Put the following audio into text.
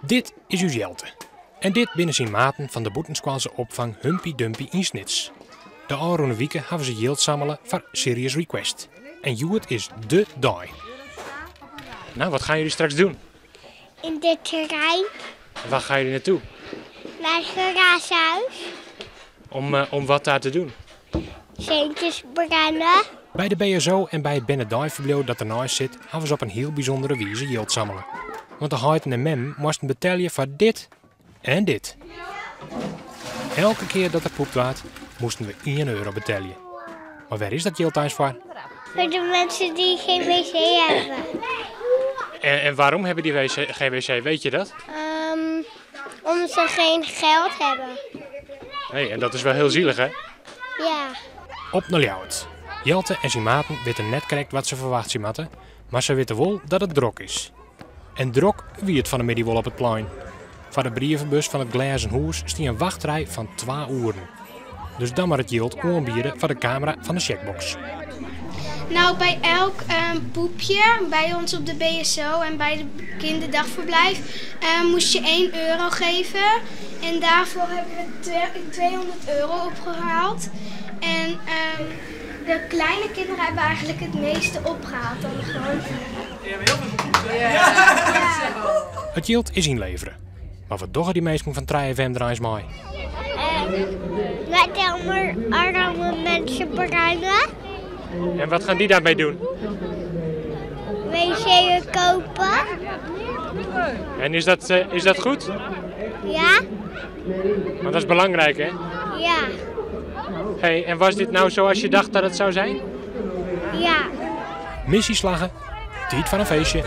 Dit is ús Jelte. En dit binne syn maten fan de bûtenskoalse opfang Humpy Dumpy yn Snits. De ôfrûne wike hawwe se jild sammele foar Serious Request. En hjoed is de dei. Nou, wat gaan jullie straks doen? In de trein. Waar gaan jullie naartoe? Naar het glazenhuis. Om, eh, om wat daar te doen? Centjes brengen. By de BSO en by it bernedeiferbliuw dat derneist sit, hawwe se op in hiel bysûndere wize jild sammele. Want de heiten en memmen moasten betelje foar dit en dit. Elke kear dat der poept waard, moasten we ien euro betelje. Mar wêr is dat jild eins foar? Voor de mensen die geen wc hebben. En, en waarom hebben die wc, geen wc, weet je dat? Um, omdat ze geen geld hebben. Nee, en dat is wel heel zielig, hè? Ja. Op nei Ljouwert. Jelte en syn maten witte net krekt wat se ferwachtsje moatte, mar se witte wol dat it drok is. En drok wie it fan 'e middei wol op it plein. Foar de brievebus fan it Glêzen Hûs stie in wachtrij fan twa oeren. Dus dan mar it jild oanbiede foar de kamera fan de checkbox. Nou, by elk um, poepje by ons op de BSO en bij de kinderdagverblijf um, moest je 1 euro geven. En daarvoor hebben we 200 euro opgehaald. En um, de kleine kinderen hebben eigenlijk het meeste opgehaald dan de grote. Ja. It jild is ynlevere. Mar wat dogge dy minsken fan 3FM der eins mei? Met arme mensen brengen. En wat gaan die daarmee doen? Wc kopen. En is dat, eh, is dat goed? Ja. Want dat is belangrijk, hè? Ja. Hey, en was dit nou zoals je dacht dat het zou zijn? Ja. Missy slagge, tiid foar in feestje.